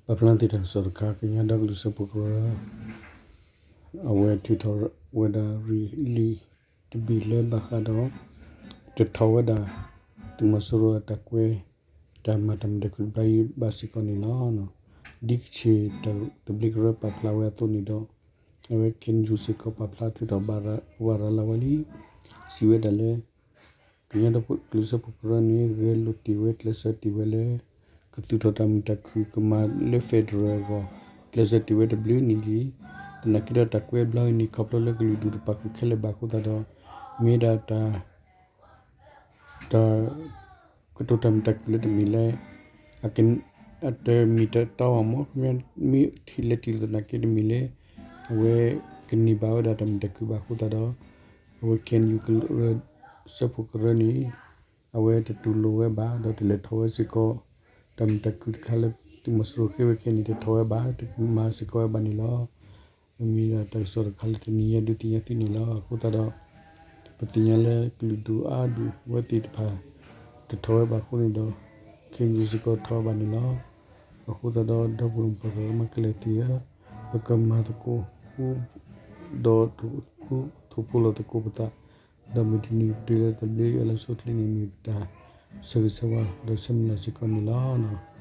ပာ်ဖျါသ့ၣ်တၢ်ကစီၣ်တခါ ကညီဒီကလုာ်စၢဖှိၣ်ကရၢ အဝဲထုးထီၣ်ဝဲဒၣ် release တဘ့ၣ်လၢဘၣ်ဃးဒီး တထီၣ်ဝဲဒၣ် သုးမီၤစိရိၤအတၢ်ကွဲး တၢ်မၤတၢ်မုာ်တၢ်ခုၣ်တဘျီအံၤဘၣ်စ့ၢ်ကီးန့ၣ်လီၤ. ဒ်ကချ့ၣ်တၢ်သဘျ့ကရၢပာ်ဖျါဝဲအသိးန့ၣ်ဒီး အဝဲ KNU စ့ၢ်ကီးပာ်ဖျါထုးထီၣ်ဘၣ်ရၤလီၤဝဲလံ စံးဝဲဒၣ်လၢ ကညီဒီကလုာ်စၢဖှိၣ်ကရၢန့ၣ် ဂဲၤလိာ်တ့ၢ်ဝဲကျဲးစၢးတ့ၢ်ဝဲလၢ ကသူၣ်ထီၣ်တၢ်မုာ်တၢ်ခုၣ်ကမၤလၢ federal အဂီၢ် ကျဲးစၢးတ့ၢ်ဝဲတဘျုးနံၣ်လံ. သနာ်က့ဒီးတၢ်ကွဲးဘျီအံၤန့ၣ် ခီဖျိလၢကလုာ်ဒူၣ်တပာ်ဃုာ်ခဲလၢာ်ဘၣ်အဃိသတးဒီး မ့ၢ်ဝဲဒၣ်တၢ် တၢ် ကတိၤတၢ်မုာ်တၢ်ခုၣ်လၢတမ့ၢ်လၢ အတမ့ၢ်တတီအီၤမ့ၢ် မ့ၢ်ထံၣ်လဲၤထံၣ်လိာ်သနာ်က့တမ့ၢ်လၢ အဝဲကန့ၢ်ဘၣ်ဝဲဒၣ်တၢ်မုာ်တၢ်ခုၣ်ဘၣ်အဃိသတးဒီး အဝဲ KNU ကရၢ စၢဖှိၣ်ကရၢန့ၣ် အဝဲတတူၢ်လိာ်ဝဲဘၣ် ဒီးတလဲၤထီၣ်ဝဲစ့ၢ်ကီး တၢ်မုာ်တၢ်ခုၣ်တခါလၢ သုးမီၤစိရိၤဃ့ဝဲခဲအံၤန့ၣ် တထီၣ်ဝဲဘၣ် တမၤစ့ၢ်ကီးဝဲဘၣ်န့ၣ်လီၤ. မ့ၢ်ဒၣ်တၢ်ကစီၣ်တခါလၢတနံၤညါဒုးသ့ၣ်ညါသုန့ၣ်လီၤ. အဃိသတးဒီး ပသ့ၣ်ညါလၢကလုာ်ဒူၣ်အါဒူၣ်ဝဲသ့ၣ်တဖၣ် တထီၣ်ဝဲဘၣ်အဃိန့ၣ်ဒီး KNU စ့ၢ်ကီးထီၣ်ဝဲဘၣ်န့ၣ်လီၤ. အဃိသတးဒီး ဒီပုၢ်ဝဲၢ်မုၣ်ပှၤသရၣ်သမါခဲလၢာ်သ့ၣ်ဧၢ, ပကမၤသကိးဃူ ဒီးထိၣ်ဖိလီၤသကိးပသး, ဒီးမုၢ်တနံၤကတုၤလၢတၢ်ဘျုးအလီၢ်ဆိချ့န့ၣ် မ့ၢ်ပတၢ်ဆၢဂ့ၤဆၢဝါဒီးဆၢမုၢ်လၢ်စ့ၢ်ကီးန့ၣ်လီၤ.